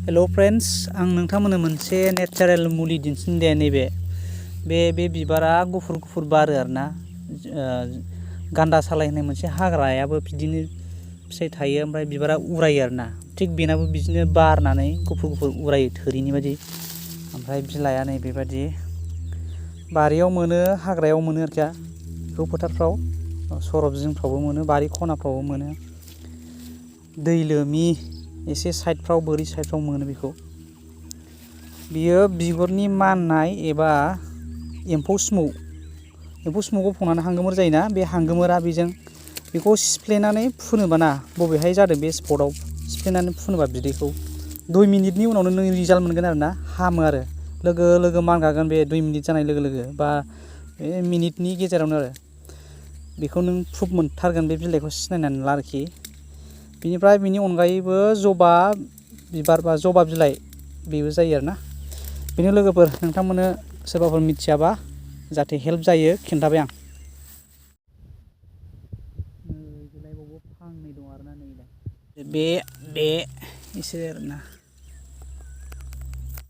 Hello friends, आं नोंथांमोननो मोनसे नेचारेल मुलि दिन्थिनो दे। नैबे बे बिबारा गुफुर गुफुर बारो आरोना। गान्दा सालाय होननाय मोनसे हाग्रायाबो बिदिनो फिथाइ थायो, ओमफ्राय बिबारा उरायो आरोना। थिग बेनाबो बिदिनो बारनानै गुफुर गुफुर उरायो थोरिनि बायदि। ओमफ्राय बिलाइआ नै बेबायदि बारियाव मोनो, हाग्रायाव मोनो आरोखि। बेखौ फोथारफ्राव सरब जिंफ्रावबो मोनो, बारि खनाफ्रावबो मोनो, दै लोमि एसे साइडफ्राव, बोरि साइडफ्राव मोनो बेखौ। बियो बिगुरनि माननाय एबा एम्फौ स्मौखौ फंनानै हांगोमोर जायोना, बे हांगोमोरा बेखौ सिफ्लेनानै फुनोबा ना, बबेहाय जादों बे स्पटआव सिफ्लेनानै फुनोबा बिदैखौ 2 मिनिटनि उनावनो नों रिजाल्ट मोनगोन आरोना। हामो आरो लोगो लोगो मानगागोन बे 2 मिनिट जानाय लोगो लोगो, बा बे मिनिटनि गेजेरावनो आरो। बेखौ नों प्रुफ मोनथारगोन, बे बिलाइखौ सिनायनानै ला आरोखि। बिनिफ्राय बिनि अनगायैबो जबा बिबार बा जबा बिलाइ, बेबो जायो आरोना। बेनि लोगोफोर नोंथांमोननो सोरबाफोर मिथियाबा जाहाथे हेल्प जायो, खिन्थाबाय आं। बिलाइबावबो फांनै दं आरोना, नै बे एसे आरोना।